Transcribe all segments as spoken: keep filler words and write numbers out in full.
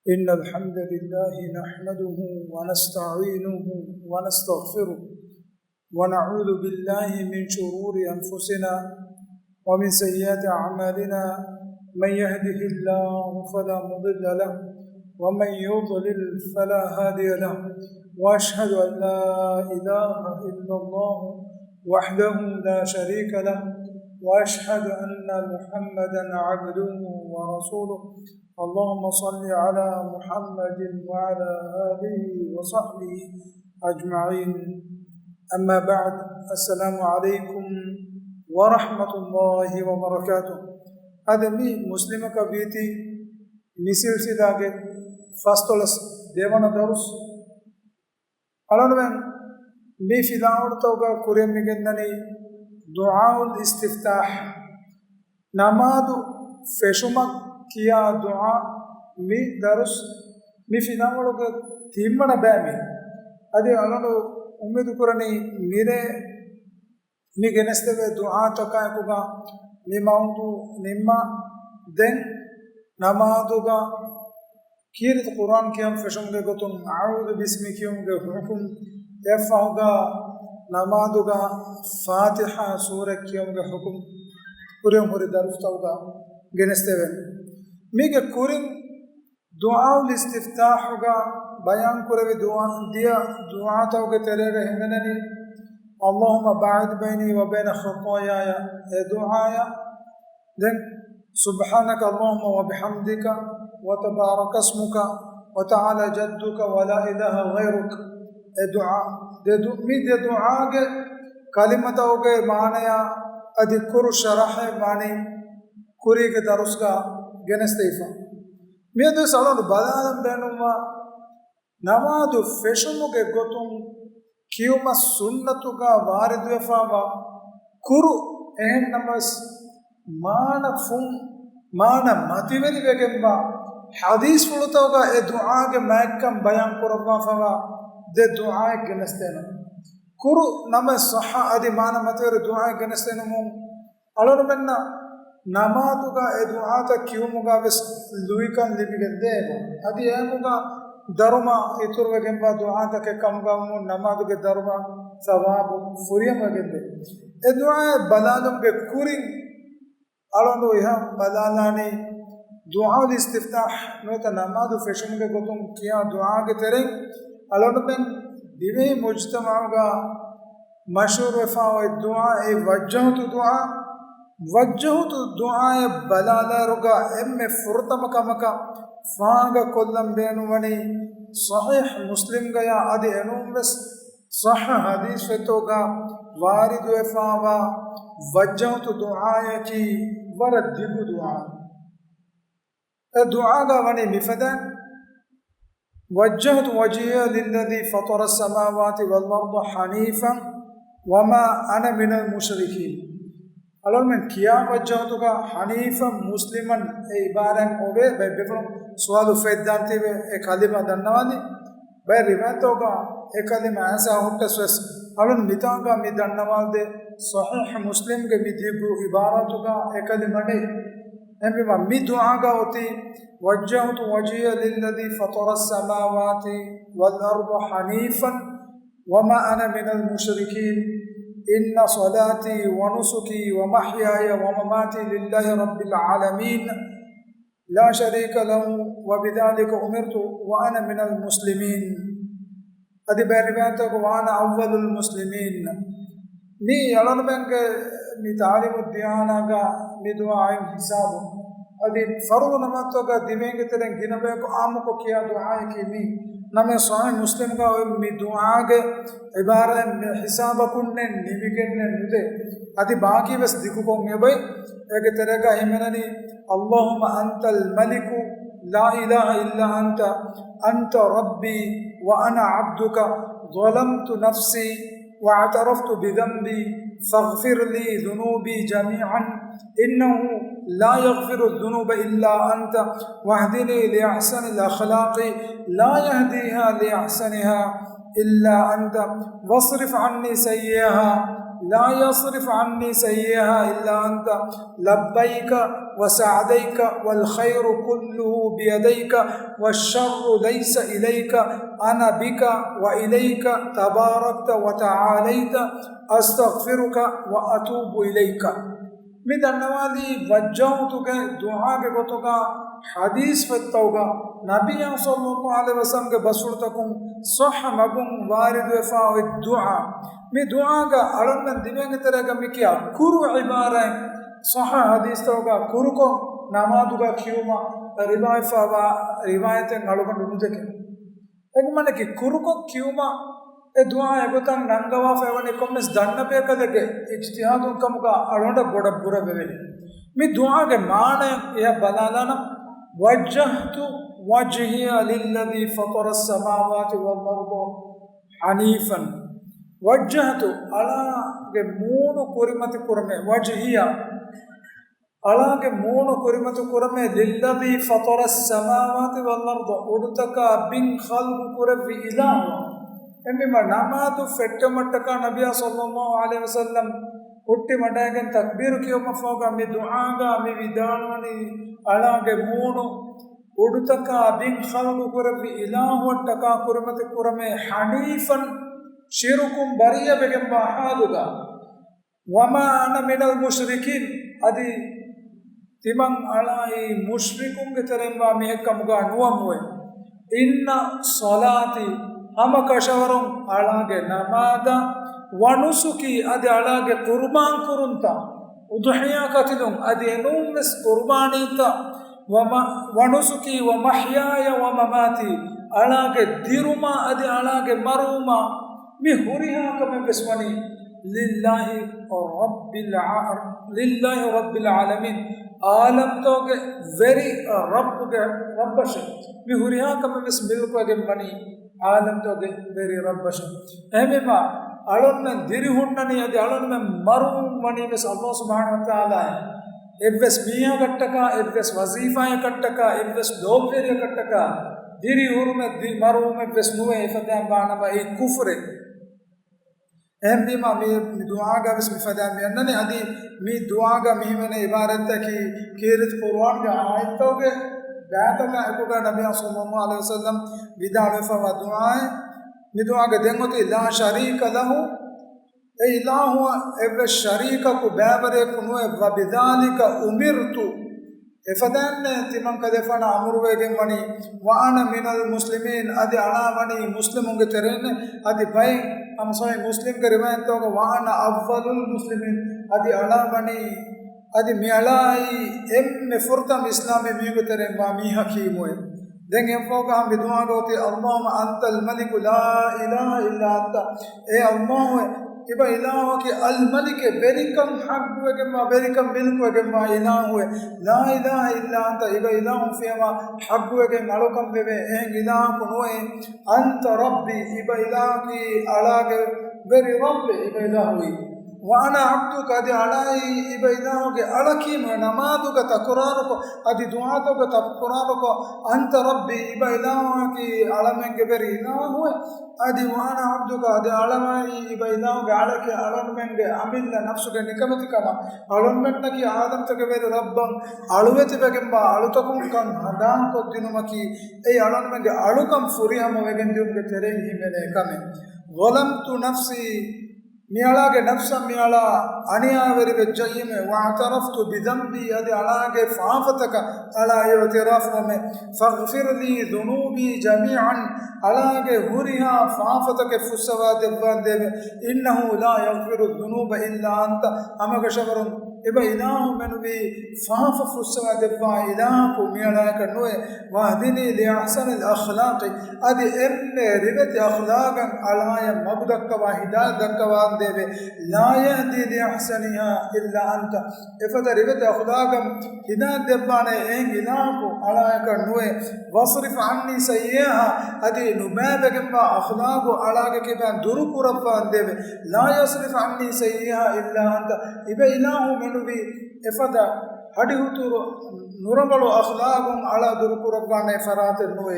إن الحمد لله نحمده ونستعينه ونستغفره، ونعوذ بالله من شرور أنفسنا ومن سيئات أعمالنا. من يهده الله فلا مضل له، ومن يضلل فلا هادي له. وأشهد أن لا إله إلا الله وحده لا شريك له، وأشهد أن محمدا عبده ورسوله. اللهم صل على محمد وعلى آله وصحبه أجمعين. أما بعد، السلام عليكم ورحمة الله وبركاته. އަދި މި މުސްލިމަކަށް ވީތީ މި ސިލްސިލާގެ ފަސްދޮޅަސް ދެވަނަ ދަރުސް. އަޅުގަނޑުމެން މި ފިލާވަޅުތަކުގަ ކުރިއަށް މި ގެންދަނީ ދުޢާއުލް އިސްތިފްތާޙް، ނަމާދު ފެށުމަށް ކިޔާ ދުޢާ. މި ދަރުސް މި ފިލާވަޅުގެ ތިންވަނަ ބައި މީ. އަދި އަޅުގަނޑު އުއްމީދު ކުރަނީ މިރޭ މި ގެނެސްދެވޭ ދުޢާތަކާއެކުގަ މި މައުޟޫޢު ނިންމާ. ދެން ނަމާދުގަ ކީރިތި ޤުރުއާން ކިޔަން ފެށުމުގެ ގޮތުން އަޢޫޛު ބިސްމި ކިޔުމުގެ ޙުކުމް، އެއަށްފަހުގަ ނަމާދުގަ ފާތިޙާ ސޫރަ ކިޔުމުގެ ޙުކުމް ކުރިން ހުރި ދަރުސްތަކުގަ ގެނެސްދެވެން. މީގެ ކުރިން ދުޢާއުލް އިސްތިފްތާޙުގަ ބަޔާންކުރެވި ދުޢާ، ދިޔަ ދުޢާތަކުގެ ތެރޭގަ ހިމެނެނީ، اللهم باعد بيني وبين خطاياي، އެ ދުޢާއަށް. ދެން، سبحانك اللهم وبحمدك وتبارك اسمك وتعالى جدك ولا إله غيرك، އެ ދުޢާ. ދެ ދު-، މި ދެ ދުޢާގެ ކަލިމަތަކުގެ މާނަޔާ އަދި ކުރު ޝަރަޙެއް ވާނީ ކުރީގެ ދަރުސްގަ ގެނެސްދެވިފަ. މިއަދުވެސް އަޅުގަނޑު ބަލާލަން ބޭނުންވާ، ނަމާދު ފެށުމުގެ ގޮތުން ކިޔުމަށް ސުންނަތުގަ ވާރިދުވެފައިވާ ކުރު، އެހެން ނަމަވެސް މާނަފުން، މާނަ މަތިވެރިވެގެންވާ ޙަދީޘްފުޅުތަކުގަ އެ ދުޢާގެ މާތްކަން ބަޔާން ކުރައްވާފައިވާ ދެ ދުޢާއެއް ގެނެސްދޭނަން. ކުރު ނަމަވެސް ޞައްޙަ އަދި މާނަ މަތިވެރި ދުޢާއެއް ގެނެސްދޭނަމުން، އަޅުގަނޑުމެންނަށް ނަމާދުގަ އެ ދުޢާތައް ކިޔުމުގަ ވެސް ލުއިކަން ލިބިގެން ދޭއެވެ. އަދި އެކުގަ ދަރުމަ އިތުރުވެގެންވާ ދުޢާތަކެއް ކަމުގަ ވުމުން ނަމާދުގެ ދަރުމަ ޘަވާބު ފުރިހަމަވެގެން ދޭ. އެ ދުޢާއެއް ބަލާލުމުގެ ކުރިން އަޅުގަނޑު އެހާ ބަލާލާނީ ދުޢާއުލް އިސްތިފްތާޙް ނުވަތަ ނަމާދު ފެށުމުގެ ގޮތުން ކިޔާ ދުޢާގެ ތެރެއިން އަޅުގަނޑުމެން ދިވެހި މުޖްތަމަޢުގަ މަޝްހޫރުވެފަ އޮތް ދުޢާ އެއީ ވައްޖަހުތު ދުޢާ. ވައްޖަހުތު ދުޢާއެއް ބަލާލާއިރުގަ އެންމެ ފުރަތަމަ ކަމަކަށް ފާހަގަ ކޮށްލަން ބޭނުންވަނީ ޞަޙީޙް މުސްލިމްގަޔާ އަދި އެނޫންވެސް ޞައްޙަ ޙަދީޘްފުޅުތަކުގަ ވާރިދުވެފައިވާ ވައްޖަހުތު ދުޢާއަކީ ވަރަށް ދިގު ދުޢާ. އެ ދުޢާގަ ވަނީ މިފަދައިން، وجهت وجهي للذي فطر السماوات والأرض حنيفا وما أنا من المشركين. އަޅުގަނޑުމެން ކިޔާ ވައްޖަހުތުގަ ޙަނީފަން މުސްލިމަން އެ އިބާރާތް އޮވޭ. ބައެއް ބޭފުޅުން ސުވާލު އުފައްދާން ތިބެ އެ ކަލިމަ ދަންނަވާލި. ބައެއް ރިވާޔަތްތަކުގަ އެ ކަލިމަ އައިސް ހުއްޓަސް ވެސް އަޅުން މިތާނގަ މި ދަންނަވާލަދޭ ޞަޙީޙް މުސްލިމްގެ މި ދިގު އިބާރާތުގަ އެ ކަލިމަ ނެތް. އެހެންވީމަ މި ދުޢާގަ އޮތީ، وجهت وجهي للذي فطر السماوات والأرض حنيفا وما أنا من المشركين إن صلاتي ونسكي ومحياي ومماتي لله رب العالمين لا شريك له وبذلك أمرت وأنا من المسلمين. އަދި ބައެއް ރިވާޔަތްތަކުގަ وأنا أول المسلمين. މީ އަޅުގަނޑުމެންގެ މި ތާލީމު ދިޔާނާގަ މި ދުޢާއިން ހިސާބު. އަދި ފަރުޟު ނަމާދުތަކުގަ ދިވެހިންގެ ތެރެއިން ގިނަ ބަޔަކު ޢާއްމުކޮށް ކިޔާ ދުޢާއަކީ މީ. ނަމަވެސް ޞަޙީޙް މުސްލިމްގަ އޮތް މި ދުޢާގެ ޢިބާރާތް މި ހިސާބަކުންނެއް ނިމިގެންނެއް ނުދޭ. އަދި ބާކީ ވެސް ދިގުކޮށް އެބައި. އޭގެ ތެރޭގަ ހިމެނެނީ، اللهم أنت الملك لا إله إلا أنت، أنت ربي وأنا عبدك، ظلمت نفسي واعترفت بذنبي، فاغفر لي ذنوبي جميعا، إنه لا يغفر الذنوب إلا أنت، واهدني لأحسن الأخلاق، لا يهديها لأحسنها إلا أنت، واصرف عني سيئها، لا يصرف عني سيئها إلا أنت، لبيك وسعديك والخير كله بيديك والشر ليس إليك، أنا بك وإليك تباركت وتعاليت، أستغفرك وأتوب إليك. މި ދަންނަވާލީ ވައްޖަހްތުގެ ދުޢާގެ ގޮތުގަ ޙަދީޘް ފޮތްތަކުގަ ނަބިއްޔާ ޞައްލައްލާހު ޢަލައިހި ވަސައްލަމްގެ ބަސްފުޅުތަކުން ޞައްޙަ މަގުން ވާރިދުވެފާ އޮތް ދުޢާ. މި ދުޢާގަ އަޅަންމެން ދިވެހިންގެ ތެރޭގަ މި ކިޔާ ކުރު ޢިބާރާތް ޞައްޙަ ޙަދީޘްތަކުގަ ކުރުކޮށް ނަމާދުގަ ކިޔުމަށް ރިވާޔަތްވާ ރިވާޔަތެއް އަޅުގަނޑު ނުދެކެން. އެކަމަކު ކުރުކޮށް ކިޔުމަށް އެ ދުޢާ އެގޮތަށް ނަންގަވާފައިވަނީ ކޮންމެސް ދަންނަބޭކަލެއްގެ އިޖްތިހާދުން ކަމުގަ އަޅުގަނޑަށް ބޮޑަށް ބުރަވެވެނީ. މި ދުޢާގެ މާނައަށް އެޔަށް ބަލާލާނަން، وجهت وجهي للذي فطر السماوات والأرض حنيفا. وجهت، އަޅާގެ މޫނު ކުރިމަތި ކުރަމޭ، وجهي، އަޅާގެ މޫނު ކުރިމަތި ކުރަމޭ، للذي فطر السماوات والأرض، އުޑުތަކާ ބިން ޚަލްޤު ކުރެއްވި އިލާހު. އެހެންވީމަ ނަމާދު ފެއްޓުމަށްޓަކާ ނަބިއްޔާ ޞައްލައްލާހު ޢަލައިހި ވަސައްލަމް ހުއްޓި ވަޑައިގެން ތަކްބީރު ކިޔުމަށްފަހުގަ މި ދުޢާގަ މި ވިދާޅުވަނީ، އަޅާގެ މޫނު އުޑުތަކާ ބިން ޚަލްޤު ކުރެއްވި އިލާހުއަށްޓަކާ ކުރިމަތި ކުރަމޭ، ޙަނީފަން، ޝިރުކުން ބަރީއަވެގެންވާ ޙާލުގަ، وما أنا من المشركين، އަދި ތިމަން އަޅާއީ މުޝްރިކުންގެ ތެރެއިންވާ މީހެއްކަމުގަ ނުވަމުވެ. إن صلاتي، ހަމަކަށަވަރުން އަޅާގެ ނަމާދަށް، ونسكي، އަދި އަޅާގެ ޤުރުބާން ކުރުންތައް، އުޟުޙިޔާ ކަތިލުން، އަދި އެނޫންވެސް ޤުރުބާނީތައް، وم-، ونسكي ومحياي ومماتي، އަޅާގެ ދިރުމާ އަދި އަޅާގެ މަރުވުމާ، މި ހުރިހާ ކަމެއް ވެސް ވަނީ لله رب الع-، لله رب العالمين، ޢާލަމްތަކުގެ ވެރި ރައްބުގެ ރައްބަށޭ. މި ހުރިހާ ކަމެއް ވެސް މިލްކުވެގެން ވަނީ ޢާލަމްތަކުގެ ވެރި ރައްބަށޭ. އެހެންވީމަ، އަޅުންމެން ދިރިހުންނަނީ އަދި އަޅުންމެން މަރުވުން ވަނީ ވެސް ﷲ ސުބްޙާނަހޫ ވަތަޢާލާއޭ. އެއްވެސް މީހަކަށްޓަކާ، އެއްވެސް ވަޒީފާއަކަށްޓަކާ، އެއްވެސް ލޯބިވެރިޔަކަށްޓަކާ ދިރިހުރުމެއް ދި-، މަރުވުމެއްވެސް ނުވޭ. އެފަދައިން ވާނަމަ އެއީ ކުފުރެއް. އެހެންވީމަ، މި، މި ދުޢާގަ ވެސް މިފަދައިން މިއަންނަނީ. އަދި މި ދުޢާގަ މިހިމެނޭ ޢިބާރަތްތަކީ ކީރިތި ޤުރުއާންގެ އާޔަތްތަކުގެ ބައިތަކާ އެކުގަ ނަބިއްޔާ ޞައްލައްލާހު ޢަލައިހި ވަސައްލަމް ވިދާޅުވެފައިވާ ދުޢާއެއް. މި ދުޢާގެ ދެން އޮތީ لا شريك له، އެ އިލާހުއަށް އެއްވެސް ޝަރީކަކު ބައިވެރިޔަކު ނުވޭ، وبذلك أمرت، އެފަދައިންނޭ ތިމަން ކަލޭފާނަށް އަމުރުވެގެން ވަނީ، وأنا من المسلمين، އަދި އަޅާ ވަނީ މުސްލިމުންގެ ތެރެއިން. އަދި ބައެއް ހަމަ ޞަޙީޙު މުސްލިމްގެ ރިވާޔަތްތަކުގަ، وأنا أول المسلمين، އަދި އަޅާ ވަނީ، އަދި މި އަޅާއީ އެންމެ ފުރަތަމަ އިސްލާމީ މީހުންގެ ތެރެއިން ވާ މީހަކީމުއޭ. ދެން އެއަށްފަހުގަ މި ދުޢާގަ އޮތީ، اللهم أنت الملك لا إله إلا أنت، އޭ ﷲ، އިބަ އިލާހުއަކީ އަލް މަލިކޭ، ވެރިކަން ޙައްޤުވެގެންވާ، ވެރިކަން މިލްކުވެގެންވާ އިލާހުއޭ. لا إله إلا أنت، އިބަ އިލާހު ފިޔަވާ ޙައްޤުވެގެން އަޅުކަން ވެވޭ އެހެން އިލާހަކު ނުވޭ. أنت ربي، އިބަ އިލާހަކީ އަޅާގެ ވެރި ރައްބޭ، އިބަ އިލާހުއީ. وأنا عبدك، އަދި އަޅާއީ އިބަ އިލާހުގެ އަޅަކީމު. ނަމާދުގަ ތަކުރާރުކޮށް، އަދި ދުޢާތަކުގަ ތަކުރާރުކޮށް، أنت ربي، އިބަ އިލާހަކީ އަޅަމެންގެ ވެރި އިލާހުއޭ. އަދި وأنا عبدك، އަދި އަޅާއީ އިބަ އިލާހުގެ އަޅަކޭ، އަޅަމެންގެ އަމިއްލަ ނަފްސުގެ ނިކަމެތިކަމަށް، އަޅަމެންނަކީ އާދަމްތަކެއް ވެރި ރައްބަށް އަޅުވެތިވެގެންވާ އަޅުތަކުން ކަން ހަނދާންކޮށްދިނުމަކީ، އެއީ އަޅަމެންގެ އަޅުކަން ފުރިހަމަވެގެން ދިއުމުގެ ތެރެއިން ހިމެނޭ ކަމެއް. ظلمت نفسي، މިއަޅާގެ ނަފްސަށް މިއަޅާ އަނިޔާވެރިވެއްޖައީމެ، واعترفت بذنبي، އަދި އަޅާގެ ފާފަތަކަށް އަޅާ އިޢުތިރާފުވަމެ، فاغفر لي ذنوبي جميعا، އަޅާގެ ހުރިހާ ފާފަތަކެއް ފުއްސަވާ ދެއްވާނދޭވެ، إنه لا يغفر الذنوب إلا أنت، ހަމަކަށަވަރުން އިބަ އިލާހު މެނުވީ ފާފަ ފުއްސަވާ ދެއްވާ އިލާހަކު މިއަޅާއަކަށް ނުވޭ. واهدني لأحسن الأخلاق، އަދި އެންމެ ރިވެތި އަޚްލާގަށް އަޅާޔަށް މަގު ދައްކަވާ، ހިދާޔަތް ދައްކަވާނދޭވެ. لا يهدي لأحسنها إلا أنت، އެފަދަ ރިވެތި އަޚްލާގަށް ހިދާޔަތް ދެއްވާނޭ އެހެން އިލާހަކު އަޅާޔަކަށް ނުވޭ. واصرف عني سيئها، އަދި ނުބައިވެގެންވާ އަޚްލާގު އަޅާގެ ކިބައިން ދުރުކުރައްވާނދޭވެ. لا يصرف عني سيئها إلا أنت، އިބަ އިލާހު މެނުވީ އެފަދަ ހަޑިހުތުރު ނުރަނގަޅު އަޚްލާގުން އަޅާ ދުރުކުރައްވާނޭ ފަރާތެއް ނުވޭ.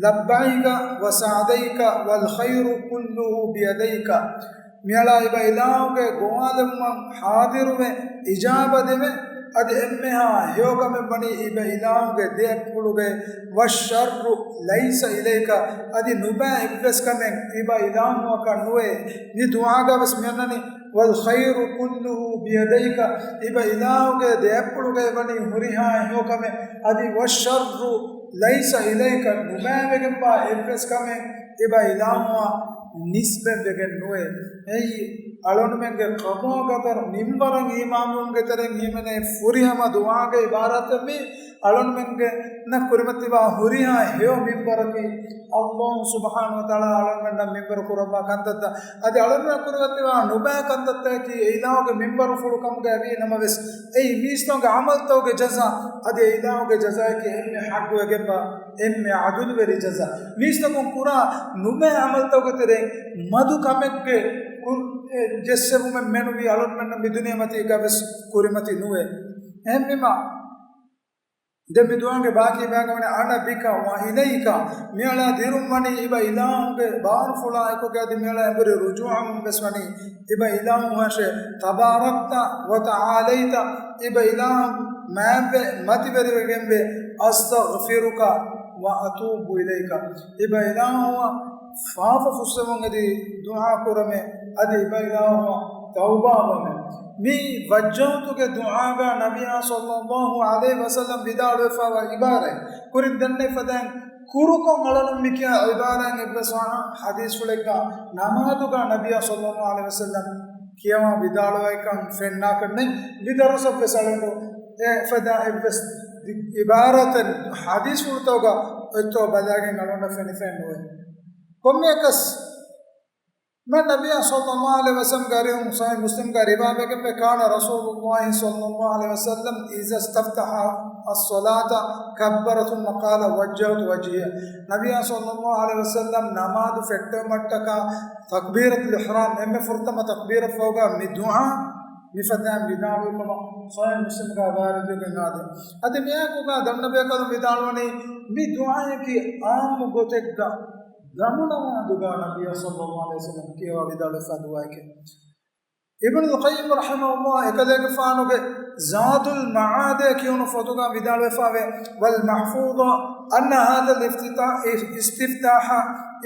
لبيك وسعديك والخير كله بيديك. މިއަޅާ އިބަ އިލާހުގެ ގޮވާލެވުމަށް ހާޟިރުވެ، އިޖާބަ ދެވެ، އަދި އެންމެހާ ހެޔޮކަމެއް ވަނީ އިބަ އިލާހުގެ ދެއަތްޕުޅުގައި، والشر ليس إليك، އަދި ނުބައި އެއްވެސް ކަމެއް އިބަ އިލާހުއަކަށް ނުވޭ. މި ދުޢާގަ ވެސް މިއަންނަނީ، والخير كله بيديك، އިބަ އިލާހުގެ ދެއަތްޕުޅުގައި ވަނީ ހުރިހާ ހެޔޮކަމެއް، އަދި والشر ليس إليك، ނުބައިވެގެންވާ އެއްވެސް ކަމެއް އިބަ އިލާހުއަށް ނިސްބަތްވެގެން ނުވޭ. އެއީ، އަޅުންމެންގެ ޤަޟާ ޤަދަރު މިންވަރަށް އީމާންވުމުގެ ތެރެއިން ހިމެނޭ ފުރިހަމަ ދުޢާގެ އިބާރާތެއް މީ. އަޅުންމެންގެ ނަ ކުރިމަތިވާ ހުރިހާ ހެޔޮ މިންވަރަކީ، ﷲ ސުބްޙާނަހޫ ވަތަޢާލާ އަޅުންމެންނަށް މިންވަރު ކުރައްވާ ކަންތައްތައް. އަދި އަޅުންމެން ކުރިމަތިވާ ނުބައި ކަންތައްތަކަކީ އެ އިލާހުގެ މިންވަރުފުޅު ކަމުގައި ވީ ނަމަވެސް، އެއީ މީސްތަކުގެ ޢަމަލުތަކުގެ ޖަޒާ. އަދި އެ އިލާހުގެ ޖަޒާއަކީ އެންމެ ޙައްޤުވެގެންވާ، އެންމެ ޢަދުލުވެރި ޖަޒާ. މީސްތަކުން ކުރާ ނުބައި ޢަމަލުތަކުގެ ތެރެއިން މަދު ކަމެއްގެ ކުރ-، އެ، ޖެއްސެވުމެއް މެނުވީ އަޅުންމެންނަށް މި ދުނިޔެމަތީގަ ވެސް ކުރިމަތި ނުވޭ. އެހެންވީމަ، ދެން މި ދުޢާގެ ބާކީ ބަޔާންވަނީ، أنا بك وإليك، މިއަޅާ ދިރުން ވަނީ އިބަ އިލާހުގެ ބާރުފުޅާ އެކުގައި، އަދި މިއަޅާ އެނބުރި ރުޖޫޢަވުން ވެސް ވަނީ އިބަ އިލާހުއަށޭ. تباركت وتعاليت، އިބަ އިލާހު މާތްވެ މަތިވެރިވެގެންވޭ. أستغفرك وأتوب إليك، އިބަ އިލާހުއަށް ފާފަ ފުއްސެވުން އެދި ދުޢާ ކުރަމޭ، އަދި އިބަ އިލާހުއަށް ތައުބާވަމޭ. މި ވައްޖަހްތުގެ ދުޢާގަ ނަބިއްޔާ ޞައްލައްލާހު ޢަލައިހި ވަސައްލަމް ވިދާޅުވެފައިވާ އިބާރާތް ކުރިން ދެންނެވި ފަދައިން ކުރުކޮށް އަޅަން މި ކިޔާ އިބާރާތް އެއްވެސް ވާހަ ޙަދީޘްފުޅެއްގަ ނަމާދުގަ ނަބިއްޔާ ޞައްލައްލާހު ޢަލައިހި ވަސައްލަމް ކިޔަވާ ވިދާޅުވައިކަން ފެންނާކަށް ނެތް. މި ދަރުސަށް ވެސް އަޅަން އެ ފަދަ އެއްވެސް އިބާރާތެއް ޙަދީޘްފުޅުތަކުގަ އޮތްތޯ ބަލާގެން އަޅަން ފެނިފައެއް ނުވޭ. ކޮންމެއަކަސް މި ނަބިއްޔާ ޞައްލައްލާހު ޢަލައިހި ވަސައްލަމްގެ އަރިހުން ޞަޙީޙު މުސްލިމްގަ ރިވާވެގެންވޭ، كان رسول الله صلى الله عليه وسلم إذا استفتح الصلاة كبر ثم قال وجهت وجهي. ނަބިއްޔާ ޞައްލައްލާހު ޢަލައިހި ވަސައްލަމް ނަމާދު ފެއްޓެވުމަށްޓަކާ ތަކްބީރަތުލް އިޙްރާމް އެންމެ ފުރަތަމަ ތަކްބީރަށްފަހުގަ މި ދުޢާ މި ފަދައިން ވިދާޅުވިކަމަށް ޞަޙީޙު މުސްލިމްގަ ވާރިދުވެގެން އާދޭ. އަދި މިއާއެކުގަ ދަންނަބޭކަލުން ވިދާޅުވަނީ މި ދުޢާއަކީ ޢާއްމު ގޮތެއްގަ ދަމު ނަމާދުގަ ނަބިއްޔާ ޞައްލައްލާހު ޢަލައިހި ވަސައްލަމް ކިޔަވާ ވިދާޅުވެފަ ދުޢާއެކޭ. އިބްނުލް ޤައްޔިމް ރަޙިމަހުﷲ އެކަލޭގެފާނުގެ ޒާދުލް މަޢާދޭ ކިޔުނު ފޮތުގަ ވިދާޅުވެފައިވޭ، والمحفوظ أن هذا الافتتاح، استفتاح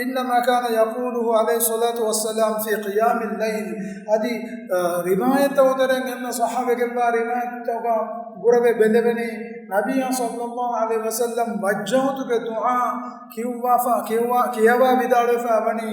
إنما كان يقوله عليه الصلاة والسلام في قيام الليل. އަދި، އަ، ރިވާޔަތްތަކުގެ ތެރެއިން އެންމެ ޞައްޙަވެގެންވާ ރިވާޔަތްތަކުގަ ބުރަވެ ބެލެވެނީ، ނަބިއްޔާ ޞައްލައްލާހު ޢަލައިހި ވަސައްލަމް ވައްޖަހްތުގެ ދުޢާ ކިޔުއްވާފަ، ކިޔުވާ، ކިޔަވާ ވިދާޅުވެފަ ވަނީ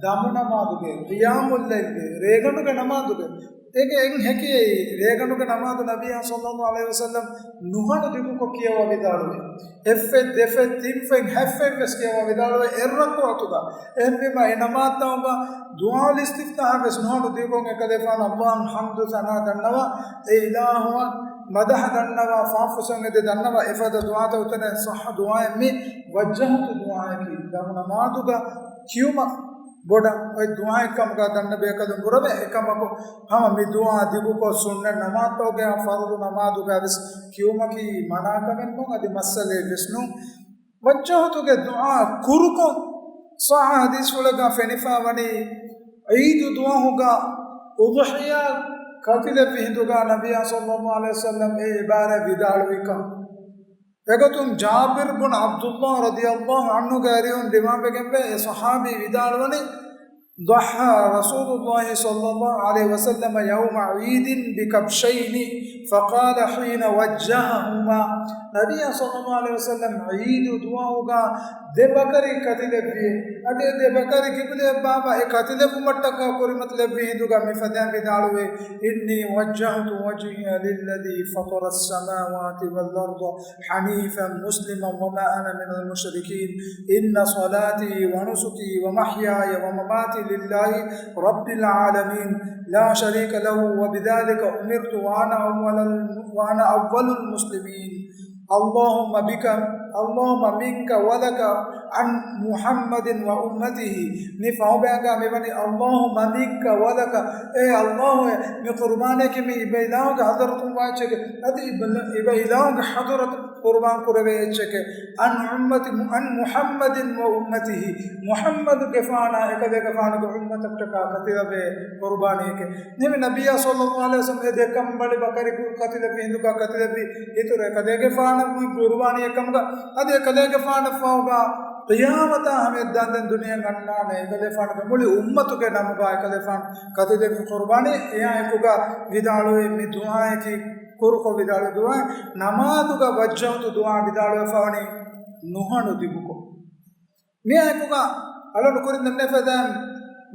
ދަމު ނަމާދުގެ، ޤިޔާމުއްލައިލްގެ، ރޭގަނޑުގެ ނަމާދުގެ. އޭގެ އެއް ހެކި އެއީ، ރޭގަނޑުގެ ނަމާދު ނަބިއްޔާ ޞައްލައްލާހު ޢަލައިހި ވަސައްލަމް ނުހަނު ދިގުކޮށް ކިޔަވާ ވިދާޅުވި. އެއްފަތް، ދެފަތް، ތިންފަތް، ހަތްފަތް ވެސް ކިޔަވާ ވިދާޅުވި އެއް ރަކުޢަތުގަ. އެހެންވީމަ އެ ނަމާދުތަކުގަ ދުޢާއުލް އިސްތިފްތާޙަށް ވެސް ނުހަނު ދިގުކޮށް އެކަލޭގެފާނަށް ﷲ އަށް ޙަމްދު ސަނާ ދަންނަވާ، އެ އިލާހުއަށް މަދަޙަ ދަންނަވާ، ފާފުސަން އެދި ދަންނަވާ، އެފަދަ ދުޢާތައް އޮތަނެ ޞައްޙަ ދުޢާއެއް މި ވައްޖަހްތު ދުޢާއަކީ. ދަމު ނަމާދުގަ ކިޔުމަށް ބޮޑަށް އޮތް ދުޢާއެއް ކަމުގަ ދަންނަބޭކަލުން ބުރަވޭ. އެކަމަކު ހަމަ މި ދުޢާ ދިގުކޮށް ސުންނަތް ނަމާދުތަކުގައި ފަރުޟު ނަމާދުގައި ވެސް ކިޔުމަކީ މަނާކަމެއް ނޫން، އަދި މައްސަލައެއް ވެސް ނޫން. ވައްޖަހްތުގެ ދުޢާ ކުރުކޮށް ޞައްޙަ ޙަދީޘްފުޅެއްގަ ފެނިފަ ވަނީ ޢީދު ދުވަހުގަ އުޟްޙިޔާ ކަތިލެއްވި ހިނދުގަ ނަބިއްޔާ ޞައްލައްލާހު ޢަލައިހި ވަސައްލަމް އެ ޢިބާރާތް ވިދާޅުވިކަން. އެގޮތުން ޖާބިރު ބުން ޢަބްދުﷲ ރަޟިޔަﷲ ޢަންހުގެ އަރިހުން ރިވާވެގެންވޭ، އެ ޞަޙާބީ ވިދާޅުވަނީ، ضحى رسول الله صلى الله عليه وسلم يوم عيد بكبشين فقال حين وجههما. ނަބިއްޔާ ޞައްލައްލާހު ޢަލައިހި ވަސައްލަމް ޢީދު ދުވަހުގަ ދެ ބަކަރި ކަތިލެއްވި. އަދި އެ ދެ ބަކަރި ޤިބްލައަށް ބާއްވާ އެ ކަތިލެއްވުމަށްޓަކާ ކުރިމަތިލެއްވި ހިނދުގަ މިފަދައިން ވިދާޅުވޭ، إني وجهت وجهي للذي فطر السماوات والأرض حنيفا مسلما وما أنا من المشركين. إن صلاتي ونسكي ومحياي ومماتي لله رب العالمين لا شريك له وبذلك أمرت وأنا أول الم-، وأنا أول المسلمين. اللهم بك، اللهم منك ولك عن محمد وأمته. މި ފަހުބަޔަކާ މިވަނީ اللهم منك ولك، އޭ ﷲ އޭ، މި ޤުރުބާނީއަކީ މި އިބަ އިލާހުގެ ޙަޟްރަތުން ވާ އެއްޗެކޭ. އަދި އިބަ، އިބަ އިލާހުގެ ޙަޟްރަތުން ޤުރުބާން ކުރެވޭ އެއްޗެކޭ. عن أمة، عن محمد وأمته، މުޙައްމަދުގެފާނާ އެކަލޭގެފާނުގެ އުއްމަތަށްޓަކާ ކަތިލަވޭ ޤުރުބާނީއެކޭ. ނިމި ނަބިއްޔާ ޞައްލައްލާހު ޢަލައިހި ވަސައްލަމް އެ ދެ ކަނބަޅި ބަކަރި ކަތިލެއްވި ހިނދުގަ ކަތިލެއްވި އިތުރު އެކަލޭގެފާނަށް ޤުރުބާނީއެއް ކަމުގަ އަދި އެކަލޭގެފާނަށްފަހުގަ ޤިޔާމަތާ ހަމަޔަށްދާންދެން ދުނިޔެއަށް އަންނާނެ އެކަލޭފާނުގެ މުޅި އުއްމަތުގެ ނަމުގަ އެކަލޭފާނު ކަތިލެއްވި ޤުރުބާނީ. އެއާއެކުގަ ވިދާޅުވި މި ދުޢާއަކީ ކުރުކޮށް ވިދާޅުވި ދުޢާ، ނަމާދުގަ ވައްޖަހުތު ދުޢާ ވިދާޅުވެފަވަނީ ނުހަނު ދިގުކޮށް. މިއާއެކުގަ އަޅުން ކުރިން ދެންނެވި ފަދައިން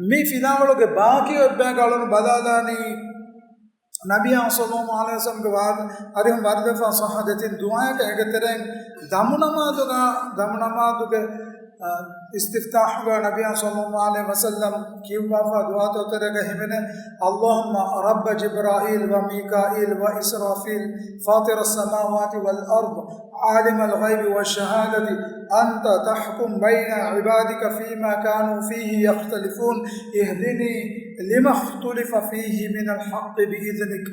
މި ފިލާވަޅުގެ ބާކީ އޮތް ބަޔަކަށް އަޅުން ބަލާލާނީ، ނަބިއްޔާ ޞައްލައްލާހު ޢަލައިހި ވަސައްލަމްގެ ވާ، އަރިހުން ވާރިދުވެފަ ޞައްޙަ ދެތިން ދުޢާއަކަށް އޭގެ ތެރެއިން ދަމުނަމާދުގަ، ދަމުނަމާދުގެ، އަ، އިސްތިފްތާޙުގަ ނަބިއްޔާ ޞައްލައްލާހު ޢަލައިހި ވަސައްލަމް ކިޔުއްވާފަ ދުޢާތައް ތެރޭގަ ހިމެނޭ، اللهم رب جبرائيل وميكائيل وإسرافيل فاطر السماوات والأرض عالم الغيب والشهادة أنت تحكم بين عبادك فيما كانوا فيه يختلفون اهدني لما اختلف فيه من الحق بإذنك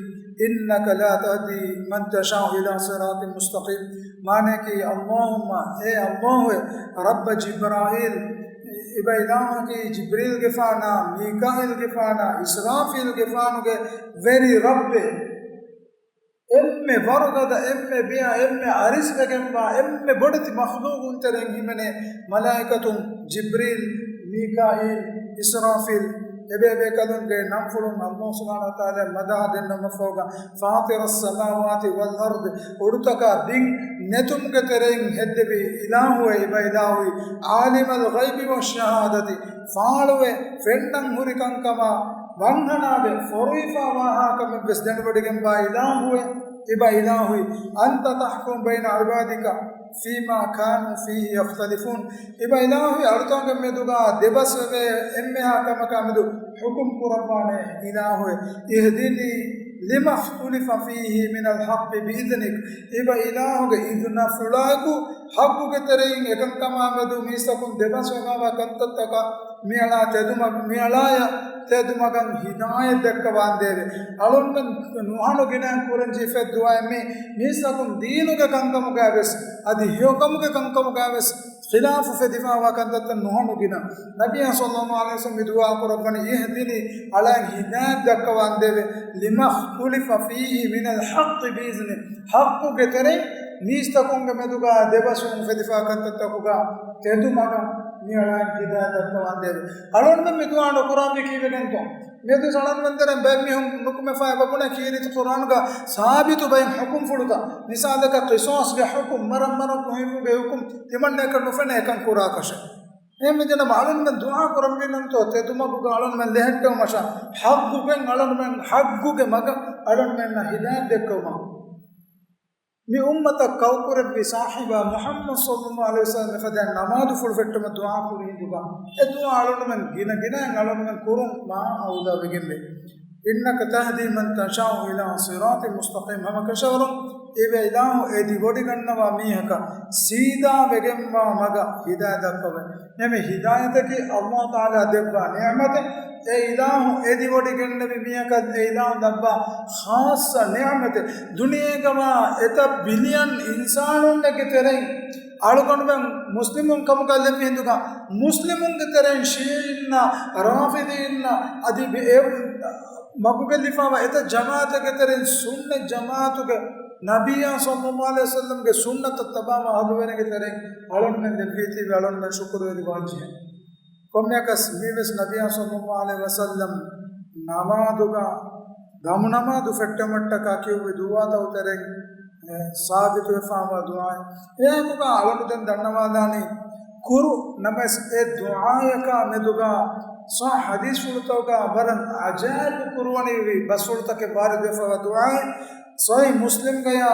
إنك لا تهدي من تشاء إلى صراط مستقيم. މާނައަކީ، اللهم، އޭ ﷲ އޭ، رب جبرائيل، އިބަ އިލާހަކީ ޖިބްރީލްގެފާނާ، މީކާއީލްގެފާނާ، އިސްރާފީލްގެފާނުގެ ވެރި ރައްބޭ. އެންމެ ވަރުގަދަ، އެންމެ ބިޔަ، އެންމެ އަރިސްވެގެންވާ، އެންމެ ބޮޑެތި މަޚްލޫޤުންތެރިން ހިމެނޭ މަލާއިކަތުން ޖިބްރީލް، މީކާއީލް، އިސްރާފީލް، އެބޭބޭކަލުންގެ ނަންފުޅުން ﷲ ސުބްޙާނަހޫ ވަތަޢާލާ މަދަޙަ ދެންނަމަށްފަހުގަ، فاطر السماوات والأرض، އުޑުތަކާ ބިން ނެތުމުގެ ތެރެއިން ހެއްދެވި އިލާހުއޭ، އިބަ އިލާހުއި، عالم الغيب والشهادة، ފާޅުވެ ފެންނަން ހުރި ކަންކަމާ، ވަންހަނާވެ ފޮރުވިފައިވާހާ ކަމެއްވެސް ދެނެވޮޑިގެންވާ އިލާހުއޭ، އިބަ އިލާހުއި، أنت تحكم بين عبادك فيما كانوا فيه يختلفون، އިބަ އިލާހުއި، އަޅުތަކުގެ މެދުގަ ދެބަސްވެވޭ އެންމެހާ ކަމަކާ މެދު ޙުކުމް ކުރައްވާނެ އިލާހުއޭ. اهدني لما اختلف فيه من الحق بإذنك، އިބަ އިލާހުގެ އިޛުނަފުޅާއެކު ޙައްޤުގެ ތެރެއިން އެކަންކަމާ މެދު މީސްތަކުން ދެބަސްވެފައިވާ ކަންތައްތަކަށް މިއަޅާ ތެދުމަ، މިއަޅާޔަށް ތެދުމަގަށް ހިދާޔަތް ދައްކަވާނދޭވެ. އަޅުންމެން ނުހަނު ގިނައިން ކުރަންޖެހިފައި ދުޢާއެއް މީ، މީސްތަކުން ދީނުގެ ކަންކަމުގައިވެސް، އަދި ހެޔޮކަމުގެ ކަންކަމުގައިވެސް ޚިލާފު ފެދިފައިވާ ކަންތައްތައް ނުހަނު ގިނަ. ނަބިއްޔާ ޞައްލައްލާހު ޢަލައިހި ވަސައްލަމް މި ދުޢާ ކުރައްވަނީ، اهدني، އަޅާއަށް ހިދާޔަތް ދައްކަވާނދޭވެ، لما اختلف فيه من الحق بإذنك، ޙައްޤުގެ ތެރެއިން މީސްތަކުންގެ މެދުގަ ދެބަސްވުން ފެދިފައި ކަންތައްތަކުގަ ތެދުމަގަށް މިއަޅާއަށް ހިދާޔަތް ދައްކަވާނދޭވެ. އަޅުންމެން މި ދުޢާ ނުކުރާންވީ ކީއްވެގެންތޯ؟ މިއަދު އަޅުންމެން ތެރެއިން ބައެއް މީހުން ނުކުމެފައި އެބަ ބުނޭ ކީރިތި ޤުރްއާނުގަ ސާބިތު ބައެއް ޙުކުމްފުޅުތައް. މިސާލަކަށް ޤިޞާޞްގެ ޙުކުމް، މަރަށް މަރަށް ކުށްވުމުގެ ޙުކުމް ތިމަންނަޔަކަށް ނުފެނޭ އެކަން ކުރާކަށެއް. އެހެންވެއްޖެނަމަ އަޅުންމެން ދުޢާ ކުރަންވީނަންތޯ ތެދުމަގުގަ އަޅުންމެން ލެހެއްޓެވުމަށާ، ޙައްޤުގެން އަޅުންމެން، ޙައްޤުގެ މަގަށް އަޅުންމެންނަށް ހިދާޔަތް ދެއްކެވުމަށް. މި އުއްމަތަށް ކައުކުރެއްވި ސާހިބާ މުޙައްމަދު ޞައްލައްލާހު ޢަލައިހި ވަސައްލަމް މިފަދައިން ނަމާދުފުޅު ފެއްޓުމަށް ދުޢާ ކުރި ހިނދުގަ، އެ ދުޢާ އަޅުންމެން ގިނަ ގިނައިން އަޅުންމެން ކުރުން މާ އައުލާވެގެންވޭ. إنك تهدي من تشاء إلى صراط مستقيم، ހަމަ ކަށަވަރުން އިބަ އިލާހު އެދިވޮޑިގަންނަވާ މީހަކަށް ސީދާވެގެންވާ މަގަށް ހިދާޔަތް ދައްކަވަން. ނިމި ހިދާޔަތަކީ ﷲ ތަޢާލާ ދެއްވާ ނިޢުމަތެއް. އެ އިލާހު އެދިވޮޑިގެންނެވި މީހަކަށް އެ އިލާހު ދައްވާ ޚާއްޞަ ނިޢުމަތެއް. ދުނިޔޭގަވާ އެތައް ބިލިއަން އިންސާނުންނެއްގެ ތެރެއިން އަޅުގަނޑުމެން މުސްލިމުން ކަމުގަ ލެއްވި ހިނދުގަ، މުސްލިމުންގެ ތެރެއިން ޝީޢީންނާ، ރާފިޟީންނާ، އަދި ބެ-، އެ މަގުގެ ލިފާވާ އެތައް ޖަމާޢަތެއްގެ ތެރެއިން ސުންނަތް ޖަމާޢަތުގެ ނަބިއްޔާ ޞައްލައްލާހު ޢަލައިހި ވަސައްލަމްގެ ސުންނަތަށް ތަބާވާ އަހުލުވެރިންގެ ތެރެއިން އަޅުންމެން ލެއްވީތީވެ އަޅުންމެން ޝުކުރުވެރިވާންޖެހޭ. ކޮންމެއަކަސް މީވެސް ނަބިއްޔާ ޞައްލައްލާހު ޢަލައިހި ވަސައްލަމް ނަމާދުގަ ދަމުނަމާދު ފެއްޓުމަށްޓަކާ ކިޔުއްވި ދުޢާތައް ތެރެއިން، އެ، ސާބިތުވެފާވާ ދުޢާއެއް. އެއާއެކުގަ އަޅުން ދެން ދަންނަވާލާނީ ކުރު ނަމަވެސް އެ ދުޢާޔަކާ މެދުގަ ޞައްޙަ ޙަދީޘްފުޅުތަކުގަ ވަރަށް ޢަޖާއިބު ކުރުވަނިވި ބަސްފުޅުތަކެއް ވާރިދުވެފައިވާ ދުޢާއެއް. ޞަޙީޙު މުސްލިމްގަޔާ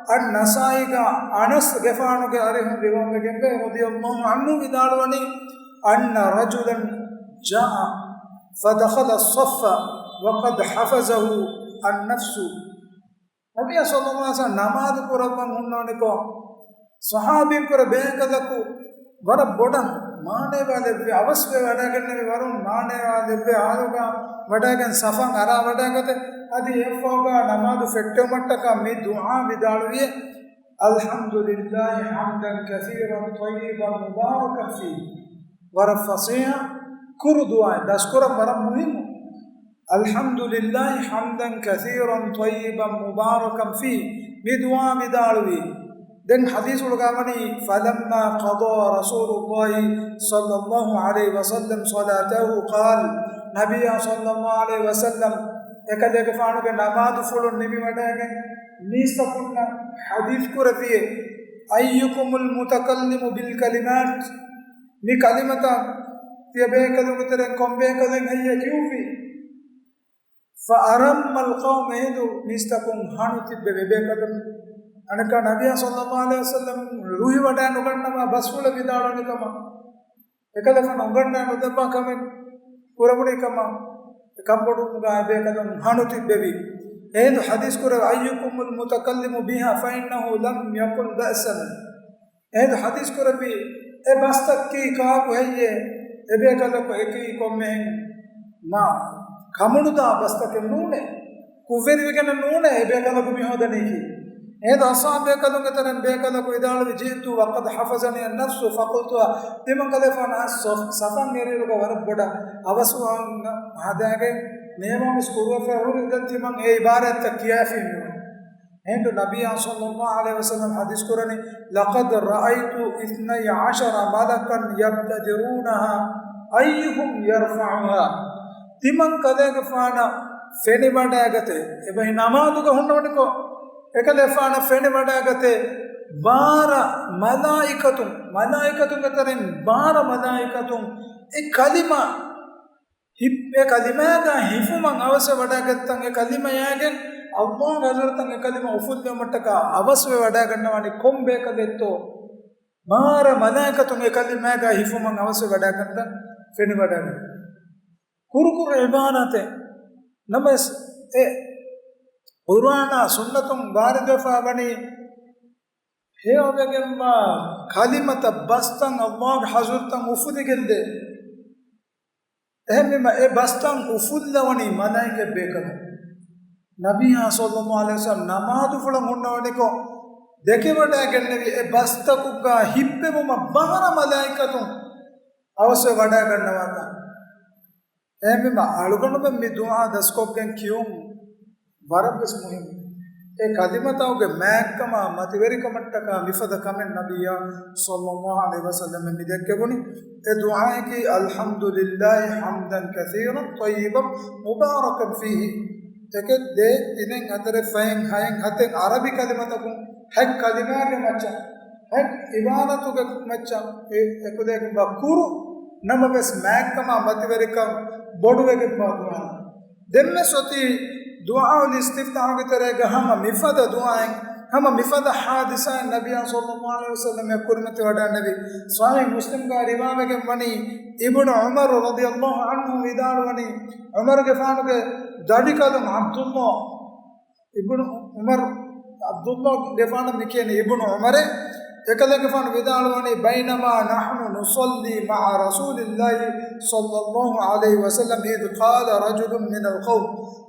އައްނަސާއީގަ އަނަސްގެފާނުގެ އަރިހުން ރިވާވެގެންވޭ، رضي الله عنه، ވިދާޅުވަނީ، أن رجلا جاء فدخل الصف وقد حفظه النفس. ނަބިއްޔާ ޞައްލައްލާހު ޢަލައިހި ވަސައްލަމް ނަމާދު ކުރައްވަން ހުންނާނެކޮށް، ޞަޙާބީން ކުރެ ބޭކަލަކު ވަރަށް ބޮޑަށް މާނައިވާލެއްވި، އަވަސްވެ ވަޑައިގެންނެވި ވަރުން މާނައިވާލެއްވި އާލުގަ ވަޑައިގެން ސަފަށް އަރާ ވަޑައިގަތެ. އަދި އެއަށްފަހުގަ ނަމާދު ފެއްޓެވުމަށްޓަކާ މި ދުޢާ ވިދާޅުވިއޭ، الحمد لله حمدا كثيرا طيبا مباركا فيه. ވަރަށް ފަސޭހަ ކުރު ދުޢާއެއް، ދަސްކުރަން ވަރަށް މުހިއްމު. الحمد لله حمدا كثيرا طيبا مباركا فيه. މި ދުޢާ ވިދާޅުވީ. ދެން ޙަދީޘްފުޅުގަ ވަނީ، فلما قضى رسول الله صلى الله عليه وسلم صلاته قال، ނަބިއްޔާ ޞައްލައްލާހު ޢަލައިހި ވަސައްލަމް އެކަލޭގެފާނުގެ ނަމާދުފުޅު ނިމިވަޑައިގެން މީސްތަކުންނަށް ޙަދީޘް ކުރެއްވިއޭ، أيكم المتكلم بالكلمات؟ މި ކަލިމަތައް ތިޔަބޭކަލުންގެ ތެރެއިން ކޮންބޭކަލެއް ހެއްޔޭ ކިޔުއްވީ؟ فأرم القوم، އެހިނދު މީސްތަކުން ހަނު ތިއްބެވި އެބޭކަލުން. އަނެއްކާ ނަބިއްޔާ ޞައްލައްލާހު ޢަލައިހި ވަސައްލަމް ރުހިވަޑައި ނުގަންނަވާ ބަސްފުޅެއް ވިދާޅުވަނި ކަމަށް، އެކަލޭގެފާނު އުނގަންނަވާ ނުދެއްވާ ކަމެއް ކުރެވުނީ ކަމަށް، އެ ކަންބޮޑުވުމުގަ އެބޭކަލުން ހަނު ތިއްބެވި. އެހިނދު ޙަދީޘް ކުރެއްވި، أيكم المتكلم بها فإنه لم يقل بأسا. އެހިނދު ޙަދީޘް ކުރެއްވި، އެ ބަސްތައް ކީ ކާކު ހެއްޔޭ؟ އެބޭކަލަކު އެކީ ކޮންމެހެން މާ ކަމުނުދާ ބަސްތަކެއް ނޫނޭ. ކުށްވެރިވެގެން ނޫނޭ އެބޭކަލަކު މި ހޯދަނީކީ. އެހިނދު އަޞްޙާބުބޭކަލުންގެ ތެރެއިން ބޭކަލަކު ވިދާޅުވި، جئت وقد حفظني النفس فقلتها. ތިމަން ކަލޭފާނަށް ސޮ-، ސަފަށް އެރިއިރުގަ ވަރަށް ބޮޑަށް އަވަސްވާން ހަދާގެން ނޭވާމިސް ކުރުވެފަ ހުރި، ދެން ތިމަން އެ ޢިބާރާތްތައް ކިޔާފީމެވެ. އެހިނދު ނަބިއްޔާ ޞައްލައްލާހު ޢަލައިހި ވަސައްލަމް ޙަދީޘް ކުރަނީ، لقد رأيت اثني عشر ملكا يبتدرونها أيهم يرفعها. ތިމަން ކަލޭގެފާނަށް ފެނިވަޑައިގަތޭ، އެބަހީ ނަމާދުގަ ހުންނަވަނިކޮށް، އެކަލޭފާނަށް ފެނިވަޑައިގަތޭ، ބާރަ މަލާއިކަތުން، މަލާއިކަތުންގެ ތެރެއިން ބާރަ މަލާއިކަތުން އެ ކަލިމަ ހި-، އެ ކަލިމާގަ ހިފުމަށް އަވަސްވެ ވަޑައިގަތްތަން، އެ ކަލިމަޔާގެން ﷲ ގެ ޙަޟްރަތަށް އެ ކަލިމަ އުފުއްލެވުމަށްޓަކާ އަވަސްވެ ވަޑައިގަންނަވާނީ ކޮން ބޭކަލެއްތޯ؟ ބާރަ މަލާއިކަތުން އެ ކަލިމާގަ ހިފުމަށް އަވަސްވެ ވަޑައިގަންނަވާން ފެނިވަޑައިގަތް. ކުރުކުރު ޢިބާރާތެއް ނަމަވެސް، އެ ޤުރުއާނާ ސުންނަތުން ވާރިދުވެފަ ވަނީ ހެޔޮވެގެންވާ ކަލިމަތައް ބަސްތައް ﷲ ގެ ޙަޟްރަތަށް އުފުލިގެންދޭ. އެހެންވީމަ އެ ބަސްތައް އުފުއްލަވަނީ މަލާއިކަތް ބޭކަލުން. ނަބިއްޔާ ޞައްލައްލާހު ޢަލައިހި ވަސައްލަމް ނަމާދުފުޅަށް ހުންނަވަނިކޮށް، ދެކެވަޑައިގެންނެވި އެ ބަސްތަކުގަ ހިއްޕެވުމަށް ބާރަ މަލާއިކަތުން އަވަސްވެ ވަޑައިގަންނަވާތާ. އެހެންވީމަ އަޅުގަނޑުމެން މި ދުޢާ ދަސްކޮށްގެން ކިޔުން ވަރަށްވެސް މުހިއްމު. އެ ކަލިމަތަކުގެ މާތްކަމާ މަތިވެރިކަމަށްޓަކާ މިފަދަ ކަމެއް ނަބިއްޔާ ޞައްލައްލާހު ޢަލައިހި ވަސައްލަމަށް މި ދެއްކެވުނީ. އެ ދުޢާއަކީ، الحمد لله حمدا كثيرا طيبا مباركا فيه. އެކެއް ދޭއް ތިނެއް ހަތަރެއް ފަހެއް ހައެއް ހަތެއް ޢަރަބި ކަލިމަތަކުން ހަތް ކަލިމާގެ މައްޗަށް ހަތް ޢިބާރަތުގެ މައްޗަށް އެ އެކުލެވިގެންވާ ކުރު ނަމަވެސް މާތްކަމާ މަތިވެރިކަން ބޮޑުވެގެންވާ ދުޢާ. ދެންވެސް އޮތީ ދުޢާއުލް އިސްތިފްތާޙުގެ ތެރޭގަ ހަމަ މިފަދަ ދުޢާއެއް، ހަމަ މިފަދަ ޙާދިސާއެއް ނަބިއްޔާ ޞައްލައްލާހު ޢަލައިހި ވަސައްލަމަށް ކުރިމަތިވަޑައިގެންނެވި. ޞަޙީޙު މުސްލިމްގަ ރިވާވެގެން ވަނީ، އިބްނު ޢުމަރު ރަޟިޔައްލާހު ޢަންހު ވިދާޅުވަނީ، ޢުމަރުގެފާނުގެ ދަޑިކަލުން ޢަބްދުﷲ އިބްނު ޢުމަރު، ޢަބްދުﷲގެފާނަށް މި ކިޔަނީ އިބްނު ޢުމަރޭ، އެކަލޭގެފާނު ވިދާޅުވަނީ، بينما نحن نصلي مع رسول الله صلى الله عليه وسلم إذ قال رجل من القوم.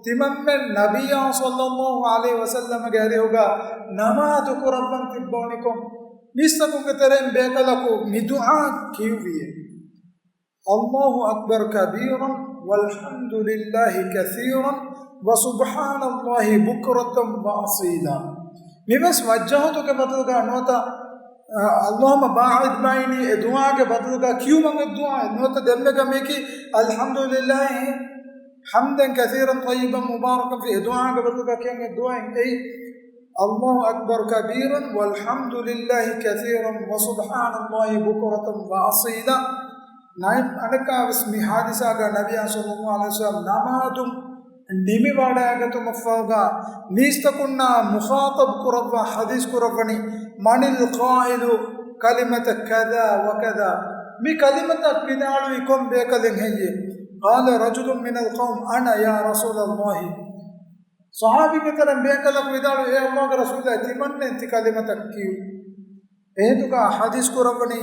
ތިމަންމެން ނަބިއްޔާ ޞައްލައްލާހު ޢަލައިހި ވަސައްލަމަގެ އަރިހުގަ ނަމާދު ކުރައްވަން ތިއްބަވަނިކޮށް، މީސްތަކުންގެ ތެރެއިން ބޭކަލަކު މި ދުޢާ ކިޔުއްވިއޭ. الله أكبر كبيرا والحمد لله كثيرا وسبحان الله بكرة وأصيلا. މިވެސް ވައްޖަހްތުގެ ބަދަލުގަ ނުވަތަ، އަ، اللهم باعد بيني އެ ދުޢާގެ ބަދަލުގަ ކިޔުމަށް އެ ދުޢާ ނުވަތަ ދެންމެގަ މިއަކީ الحمد لله حمدا كثيرا طيبا مباركا فيه އެ ދުޢާގެ ބަދަލުގަ ކިޔަން އެ ދުޢާއެއް އެއީ. الله أكبر كبيرا والحمد لله كثيرا وسبحان الله بكرة وأصيلا. ނައި-، އަނެއްކާވެސް މި ޙާދިސާގަ ނަބިއްޔާ ޞައްލައްލާހު ޢަލައިހި ވަސައްލަމް ނަމާދު ނިމިވަޑައިގަތުމަށްފަހުގަ މީސްތަކުންނާ މުޚާޠަބް ކުރައްވާ ޙަދީޘް ކުރައްވަނީ، من القائل كلمة كذا وكذا، މި ކަލިމަތައް ވިދާޅުވީ ކޮން ބޭކަލެއް ހެއްޔޭ؟ قال رجل من القوم أنا يا رسول الله. ޞަޙާބީންގެ ތެރެއިން ބޭކަލަކު ވިދާޅުވި، އޭ ﷲގެ ރަސޫލާ، ތިމަންނެން ތި ކަލިމަތައް ކިޔުން. އެހިނދުގަ ޙަދީޘް ކުރައްވަނީ،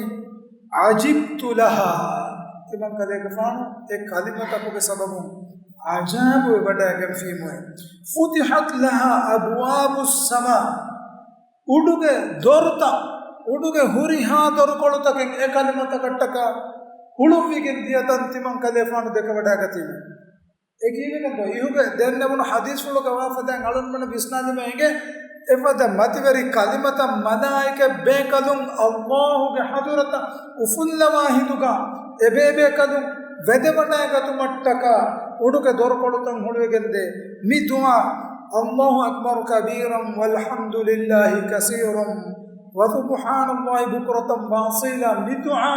عجبت لها، ތިމަން ކަލޭގެފާނު އެ ކަލިމަތަކުގެ ސަބަބުން އަޖައިބުވެވަޑައިގެންފީމުއޭ. فتحت لها أبواب السماء، އުޑުގެ ދޮރުތައް، އުޑުގެ ހުރިހާ ދޮރުކޮޅުތަކެއް އެ ކަލިމަތަކަށްޓަކާ ހުޅުވިގެން ދިޔަ ތަން ތިމަން ކަލޭފާނު ދެކެވަޑައިގަތީމު. އެކީވެގެން ދޯ، އިހުގެ ދެންނެވުނު ޙަދީޘްފުޅުގެ ވާފަދައިން އަޅުންމެން ވިސްނާލީމަ އެނގޭ، އެފަދަ މަތިވެރި ކަލިމަތައް މަލާއިކަ ބޭކަލުން ﷲ ގެ ޙަޟުރަތަށް އުފުއްލަވާ ހިނދުގަ، އެބޭބޭކަލުން ވެދެވަޑައިގަތުމަށްޓަކާ އުޑުގެ ދޮރުކޮޅުތައް ހުޅުވިގެންދޭ މި ދުޢާ، الله أكبر كبيرا والحمد لله كثيرا وسبحان الله بكرة وأصيلا، މި ދުޢާ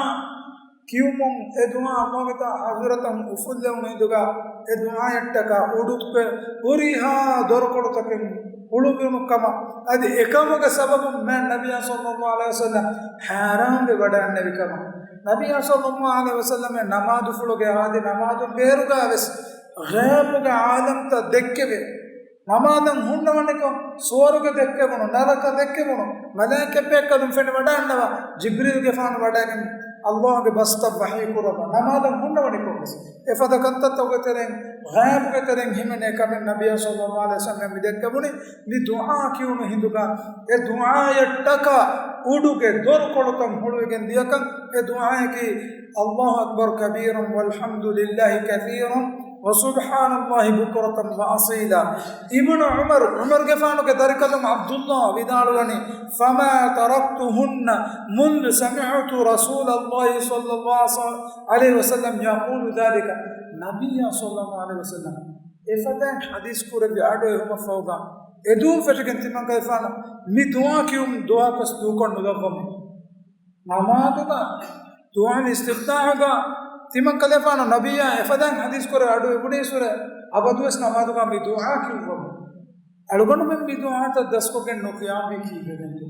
ކިޔުމުން، އެ ދުޢާ ﷲ ގެ ޙަޟުރަތަށް އުފުއްލެވުނު ހިނދުގަ، އެ ދުޢާއަށްޓަކާ އުޑުގެ ހުރިހާ ދޮރުކޮޅުތަކެއް ހުޅުވުނު ކަމަށް، އަދި އެކަމުގެ ސަބަބުން މާތް ނަބިއްޔާ ޞައްލައްލާހު ޢަލައިހި ވަސައްލަމް ހައިރާންވެ ވަޑައިގެންނެވި ކަމަށް. ނަބިއްޔާ ޞައްލައްލާހު ޢަލައިހި ވަސައްލަމް ނަމާދުފުޅުގެ އަދި ނަމާދުން ބޭރުގަ ވެސް ޣައިބުގެ ޢާލަމްތައް ދެއްކެވި. ނަމާދަށް ހުންނަވަނިކޮށް ސުވަރުގެ ދެއްކެވުނު، ނަރަކަ ދެއްކެވުނު، މަލާއިކަތްބޭކަލުން ފެނިވަޑައިގަންނަވާ، ޖިބްރީލްގެފާނު ވަޑައިގެން ﷲ ގެ ބަސްތައް ވަޙީ ކުރައްވާ، ނަމާދަށް ހުންނަވަނިކޮށް ވެސް އެފަދަ ކަންތައްތަކުގެ ތެރެއިން، ޣައިބުގެ ތެރެއިން ހިމެނޭ ކަމެއް ނަބިއްޔާ ޞައްލައްލާހު ޢަލައިހި ވަސައްލަމް މި ދެއްކެވުނީ، މި ދުޢާ ކިޔުނު ހިނދުގަ، އެ ދުޢާއަށްޓަކާ އުޑުގެ ދޮރުކޮޅުތައް ހުޅުވިގެން ދިޔަކަން، އެ ދުޢާއަކީ، الله أكبر كبيرا والحمد لله كثيرا وسبحان الله بكرة وأصيلا. އިބްނު ޢުމަރު، ޢުމަރުގެފާނުގެ ދަރިކަލުން ޢަބްދުﷲ ވިދާޅުވަނީ، فما تركتهن منذ سمعت رسول الله صلى الله عليه وسلم يقول ذلك. ނަބިއްޔާ ޞައްލައްލާހު ޢަލައިހި ވަސައްލަމް އެފަދައިން ޙަދީޘް ކުރެއްވި އަޑު އެހުމަށްފަހުގަ، އެދުވަހު ފެށިގެން ތިމަންކަލޭފާނު މި ދުޢާ ކިޔުން ދުޢާކޮށް ދޫކޮށް ނުލައްވަމު. ނަމާދުގަ ދުޢާ އިސްތިފްތާޙުގަ ތިމަންކަލޭފާނު ނަބިއްޔާ އެފަދައިން ޙަދީޘް ކުރެއްވި އަޑު އެބުނީ ސުރެ އަބަދުވެސް ނަމާދުގަ މި ދުޢާ ކިޔުއްވަމު. އަޅުގަނޑުމެން މި ދުޢާތައް ދަސްކޮށްގެން ނުކިޔާންވީ ކީއްވެގެންތޯ؟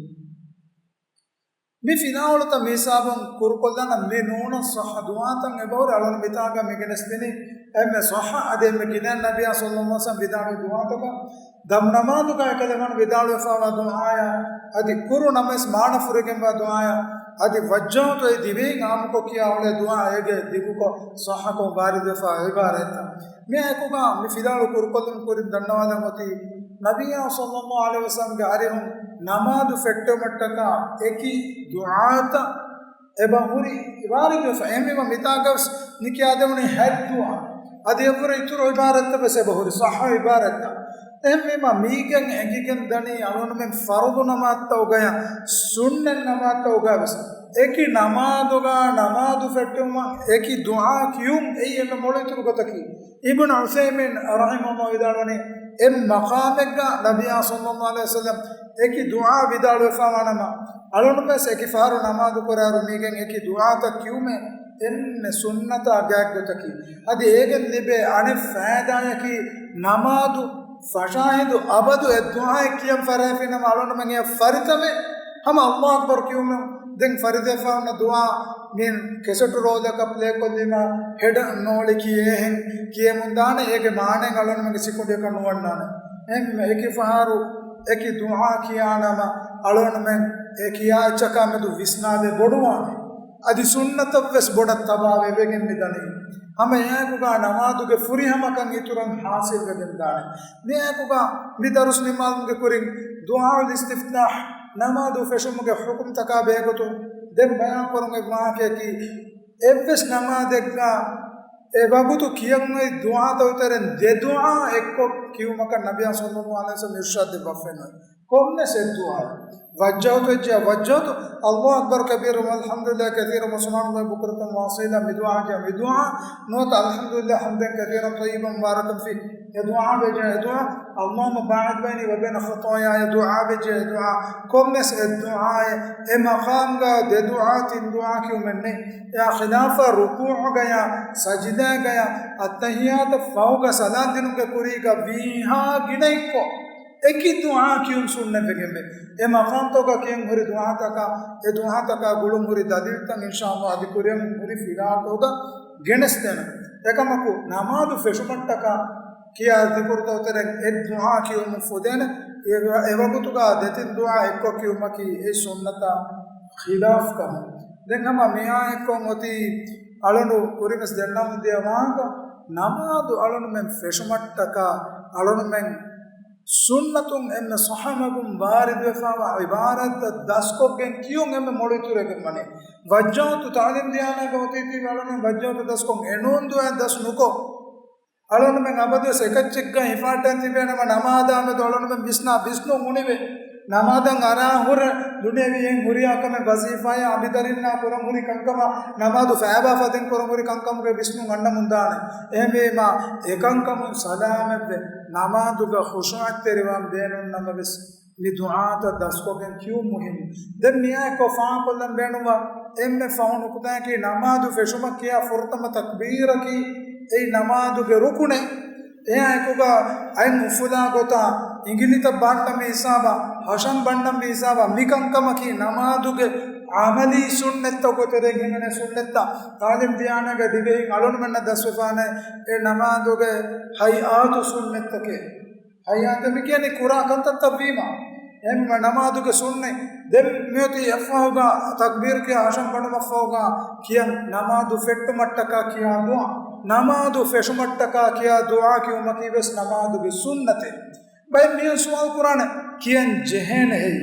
މި ފިލާވަޅުތައް މި ހިސާބުން ކުރުކޮށްލާނަން މި ނޫނަސް ޞައްޙަ ދުޢާތައް އެބަހުރި އަޅުން މިތާގަ މިގެނެސްދިނީ އެންމެ ޞައްޙަ އަދި އެންމެ ގިނަ ނަބިއްޔާ ޞައްލައްލާހު ޢަލައިހި ވަސައްލަމް ވިދާޅުވި ދުޢާތަކަށް. ދަމު ނަމާދުގަ އެކަލޭގެފާނު ވިދާޅުވެފައިވާ ދުޢާއާ، އަދި ކުރު ނަމަވެސް މާނަފުރިގެންވާ ދުޢާއާ، އަދި ވައްޖަހްތު އެ ދިވެހިން އާއްމުކޮށް ކިޔާ އުޅޭ ދުޢާ އޭގެ ދިގުކޮށް ޞައްޙަކޮށް ވާރިދުވެފައިވާ ޢިބާރާތްތައް. މިއާއެކުގަ މި ފިލާވަޅު ކުރުކޮށްލުން ކުރިން ދަންނަވާލަން އޮތީ، ނަބިއްޔާ ޞައްލައްލާހު ޢަލައިހި ވަސައްލަމްގެ އަރިހުން ނަމާދު ފެއްޓެވުމަށްޓަކާ އެކި ދުޢާތައް އެބަ ހުރި ވާރިދުވެފަ. އެހެންވީމަ މިތާގަވެސް މި ކިޔާދެވުނީ ހަތް ދުޢާ. އަދި އެއްވުރެ އިތުރު ޢިބާރަތްތައް ވެސް އެބަ ހުރި ޞައްޙަ ޢިބާރަތްތައް. އެހެންވީމަ މީގެން އެނގިގެން ދަނީ އަޅުގަނޑުމެން ފަރުޟު ނަމާދުތަކުގަޔާ ސުންނަތް ނަމާދުތަކުގަ ވެސް އެކި ނަމާދުގަ ނަމާދު ފެއްޓެވުމަށް އެކި ދުޢާ ކިޔުން އެއީ އެންމެ މޮޅު އިތުރު ގޮތަކީ. އިބްނު ޢުޘައިމީން ރަޙިމަހުﷲ ވިދާޅުވަނީ، އެއް މަޤާމެއްގަ ނަބިއްޔާ ޞައްލައްލާހު ޢަލައިހި ވަސައްލަމް އެކި ދުޢާ ވިދާޅުވެފައިވާނަމަ، އަޅުންވެސް އެކި ފަހަރު ނަމާދު ކުރާއިރު މީގެން އެކި ދުޢާތައް ކިޔުމެއް އެންމެ ސުންނަތާ ގާތްގޮތަކީ. އަދި އޭގެން ލިބޭ އަނެއް ފައިދާއަކީ، ނަމާދު ފަށާހިނދު އަބަދު އެއް ދުޢާއެއް ކިޔަން ފަށާފިނަމަ އަޅުންމެން އެ ފަރިތަމެ ހަމަ ﷲ އަކްބަރު ކިޔުމުން ދެން ފަރިދެފާން ދުޢާ މި ކެސެޓު ރޯލަކަށް ޕްލޭކޮށްލީމަ ހެޑް ނޯޅި ކިޔޭހެން ކިޔެމުން ދާނެ، އޭގެ މާނައެއް އަޅުންމެންގެ ސިކުނޑިއަކަށް ނުވަންނާނެ. އެހެންވީމަ އެކި ފަހަރު އެކި ދުޢާ ކިޔާނަމަ އަޅުންމެން އެ ކިޔާ އެއްޗަކާ މެދު ވިސްނާލެ ބޮޑުވާނެ. އަދި ސުންނަތަށްވެސް ބޮޑަށް ތަބާވެވެގެން މި ދަނީ. ހަމަ އެއާއެކުގަ ނަމާދުގެ ފުރިހަމަކަން އިތުރަށް ޙާޞިލްވެގެން ދާނެ. މިއާއެކުގަ މި ދަރުސް ނިންމާލުމުގެ ކުރިން ދުޢާއުލް އިސްތިފްތާޙް ނަމާދު ފެށުމުގެ ޙުކުމްތަކާ ބެހޭގޮތުން ދެން ބަޔާންކުރަން އޮތް ވާހަކަޔަކީ، އެއްވެސް ނަމާދެއްގަ އެ ވަގުތު ކިޔަން އޮތް ދުޢާތަކުގެ ތެރެއިން ދެ ދުޢާ އެއްކޮށް ކިޔުމަކަށް ނަބިއްޔާ ޞައްލައްލާހު ޢަލައިހި ވަސައްލަމް އިރުޝާދު ދެއްވާފައެއް ނުވޭ. ކޮންމެސް އެއް ދުޢާއެއް. ވައްޖަހްތު އެއްޗެއް ވައްޖަހްތު، الله أكبر كبيرا والحمد لله كثيرا وسبحان الله بكرة وأصيلا މި ދުޢާ އެއްޗެއް މި ދުޢާ ނުވަތަ الحمد لله حمدا كثيرا طيبا مباركا فيه އެ ދުޢާ އެއްޗެއް އެ ދުޢާ، اللهم باعد بيني وبين خطاياي ދުޢާ އެއްޗެއް އެ ދުޢާ، ކޮންމެސް އެއް ދުޢާއެއް އެ މަޤާމްގަ ދެ ދުޢާ ތިން ދުޢާ ކިޔުމެއް ނެތް. އެއާ ޚިލާފަށް ރުކޫޢުގަޔާ ސަޖިދާގަޔާ އައްތަޙިއްޔާތަށް ފަހުގަ ސަލާމް ދިނުމުގެ ކުރީގަ ވީހާ ގިނައެއްކޮށް އެކި ދުޢާ ކިޔުން ސުންނަތްވެގެންވޭ. އެ މަޤާމްތަކުގަ ކިޔަން ހުރި ދުޢާތަކާ، އެ ދުޢާތަކާ ގުޅުން ހުރި ދަލީލްތައް އިންޝާﷲ އަދި ކުރިއަށް ހުރި ފިލާވަޅުތަކުގަ ގެނެސްދޭނަން. އެކަމަކު، ނަމާދު ފެށުމަށްޓަކާ ކިޔާ ޛިކުރުތަކުގެ ތެރެއިން އެއް ދުޢާ ކިޔުމުން ފުދޭނެ. އެ، އެ ވަގުތުގަ ދެތިން ދުޢާ އެއްކޮށް ކިޔުމަކީ އެ ސުންނަތާ ޚިލާފް ކަމެއް. ދެން ހަމަ މިއާއެއްކޮށް އޮތީ އަޅުނު ކުރިންވެސް ދެންނަމުން ދިޔަ ވާހަކަ، ނަމާދު އަޅުނުމެން ފެށުމަށްޓަކާ އަޅުނުމެން ސުންނަތުން އެންމެ ޞައްޙަ މަގުން ވާރިދުވެފާވާ ޢިބާރާތްތައް ދަސްކޮށްގެން ކިޔުން އެންމެ މޮޅު އިތުރުވެގެން ވަނީ. ވައްޖައުތު ތަޢުލީމް ދިޔާނާގަ އޮތީތީ އަޅުން ވައްޖައުތު ދަސްކޮށް އެނޫން ދުޢާ ދަސް ނުކޮށް، އަޅުންމެން އަބަދުވެސް އެކައްޗެއްގަ ހިފާއްޓަން ތިބޭނަމަ، ނަމާދާމެދު އަޅުންމެން ވިސްނާ ވިސްނުން އުނިވެ، ނަމާދަށް އަރާ ހުރެ ދުނިޔެވީ އެއް ހުރިހާ ކަމެއް، ވަޒީފާއާ، އަނބިދަރިންނާ ކުރަން ހުރި ކަންކަމާ، ނަމާދު ފައިބާ ފަދައިން ކުރަން ހުރި ކަންކަމުގެ ވިސްނުން އަންނަމުން ދާނެ. އެހެންވީމާ، އެކަންކަމުން ސަލާމަތްވެ، ނަމާދުގަ ޚުޝޫޢަތްތެރިވާން ބޭނުން ނަމަވެސް، މި ދުޢާތައް ދަސްކޮށްގެން ކިޔުން މުހިންމު. ދެން މިއާއެއްކޮށް ފާހަގަކޮށްލަން ބޭނުންވާ އެންމެ ފަހު ނުކުތާއަކީ، ނަމާދު ފެށުމަށް ކިޔާ ފުރަތަމަ ތަކްބީރަކީ، އެއީ ނަމާދުގެ ރުކުނެއް. އެއާ އެކުގަ އަތް އުފުލާ ގޮތާ، އިނގިލިތައް ބަންނަން މި ހިސާބާ، ހަށަން ބަންނަން މި ހިސާބާ، މިކަންކަމަކީ ނަމާދުގެ ޢަމަލީ ސުންނަތްތަކުގެ ތެރެއިން ހިމެނޭ ސުންނަތްތައް. ތަޢުލީމް ދިޔާނާގަ ދިވެހިން އަޅުންމެންނަށް ދަސްވެފާނެ އެ ނަމާދުގެ ހައިއާތު ސުންނަތްތަކެއް. ހައިއާތު މި ކިޔަނީ ކުރާ ކަންތައްތައް ވީމާ. އެހެންވީމާ ނަމާދުގެ ސުންނަތް. ދެން މިއޮތީ އެއަށްފަހުގަ ތަކްބީރު ކިޔާ ހަށަން ބަނުމަށްފަހުގަ ކިޔަން ނަމާދު ފެއްޓުމަށްޓަކާ ކިޔާ ދުޢާ. ނަމާދު ފެށުމަށްޓަކާ ކިޔާ ދުޢާ ކިޔުމަކީ ވެސް ނަމާދުގެ ސުންނަތެއް. ބައެއް މީހުން ސުވާލު ކުރާނެ، ކިޔަން ޖެހޭނެ އެއީ؟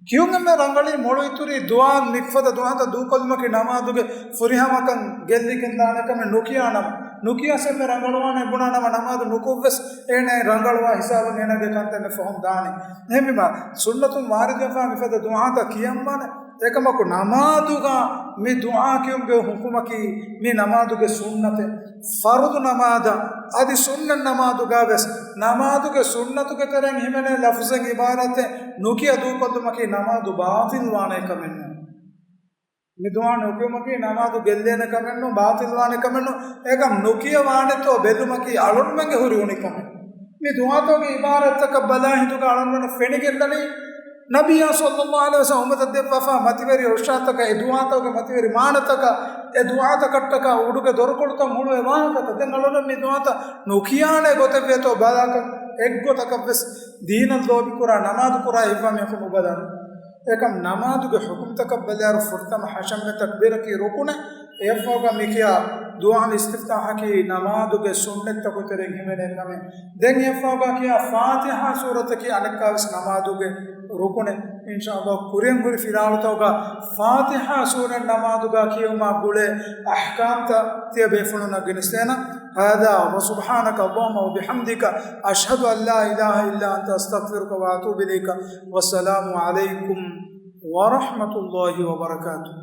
ކިޔުން އެންމެ ރަނގަޅީ މޮޅު އިތުރީ ދުޢާ، މިފަދަ ދުޢާތައް ދޫކޮށްލުމަކީ ނަމާދުގެ ފުރިހަމަކަން ގެއްލިގެން ދާނެ ކަމެއް. ނުކިޔާ ނަމަ، ނުކިޔާސް އެންމެ ރަނގަޅުވާނެ ބުނާ ނަމަ، ނަމާދު ނުކޮށްވެސް އޭނަ ރަނގަޅުވާ ހިސާބުން އޭނަގެ ކަންތައް އެންމެ ފަހުން ދާނެ. އެހެންވީމާ، ސުންނަތުން ވާރިދުވެފާ މިފަދަ ދުޢާތައް ކިޔަންވާނެ. އެކަމަކު ނަމާދުގަ މި ދުޢާ ކިޔުމުގެ ޙުކުމަކީ މި ނަމާދުގެ ސުންނަތެއް. ފަރުޟު ނަމާދަށް އަދި ސުންނަތް ނަމާދުގަ ވެސް ނަމާދުގެ ސުންނަތުގެ ތެރެއިން ހިމެނޭ ލަފުޒެއް ޢިބާރަތެއް ނުކިޔަ ދޫކޮށްލުމަކީ ނަމާދު ބާޠިލްވާނެ ކަމެއް ނޫން. މި ދުޢާ ނުކިޔުމަކީ ނަމާދު ގެއްލޭނެ ކަމެއް ނޫން، ބާޠިލްވާނެ ކަމެއް ނޫން. އެކަމް ނުކިޔަވާނެތޯ ބެލުމަކީ އަޅުންމެންގެ ހުރި އުނިކަމެއް. މި ދުޢާތަކުގެ ޢިބާރަތްތަކަށް ބަލާހިނދުގަ އަޅުންމެންނަށް ފެނިގެންދަނީ، ނަބިއްޔާ ޞައްލައްލާހު ޢަލައިހި ވަސައްލަމަ އުއްމަތަށް ދެއްވާފާ މަތިވެރި އިރުޝާދުތަކަށް، އެ ދުޢާތަކުގެ މަތިވެރި މާނަތަކަށް، އެ ދުޢާތަކަށްޓަކާ އުޑުގެ ދޮރުކޮޅުތައް ހުޅުވޭ ވާހަކަތައް. ދެން އަޅުން މި ދުޢާތައް ނުކިޔާނެ ގޮތެއް ވޭތޯ ބަލާކަށް އެއްގޮތަކަށް ވެސް ދީނަށް ލޯބިކުރާ، ނަމާދު ކުރާ ހިތްވާ މީހަކު ނުބަލާނެ. އެކަމް ނަމާދުގެ ޙުކުމްތަކަށް ބަލާއިރު ފުރަތަމަ ހަށަންވެ ތަކްބީރަކީ ރުކުނެއް. އެއަށްފަހުގަ މި ކިޔާ ދުޢާ އިސްތިފްތާޙަކީ ނަމާދުގެ ސުންނަތްތަކުގެ ތެރެއިން ހިމެނޭ ކަމެއް. ދެން އެއަށްފަހުގަ ކިޔާ ފާތިޙާ ސޫރަތަކީ އަނެއްކާވެސް ނަމާދުގެ ރުކުނެއް. އިންޝާﷲ ކުރިން ހުރި ފިލާވަޅުތަކުގަ ފާތިޙާ ސޫރަތް ނަމާދުގަ ކިޔެވުމާ ގުޅޭ އަޙްކާމްތައް ތިޔަ ބޭފުޅުންނަށް ގެނެސްދޭނަން. هذا وسبحانك اللهم وبحمدك، أشهد أن لا إله إلا أنت، أستغفرك وأتوب إليك. والسلام عليكم ورحمة الله وبركاته.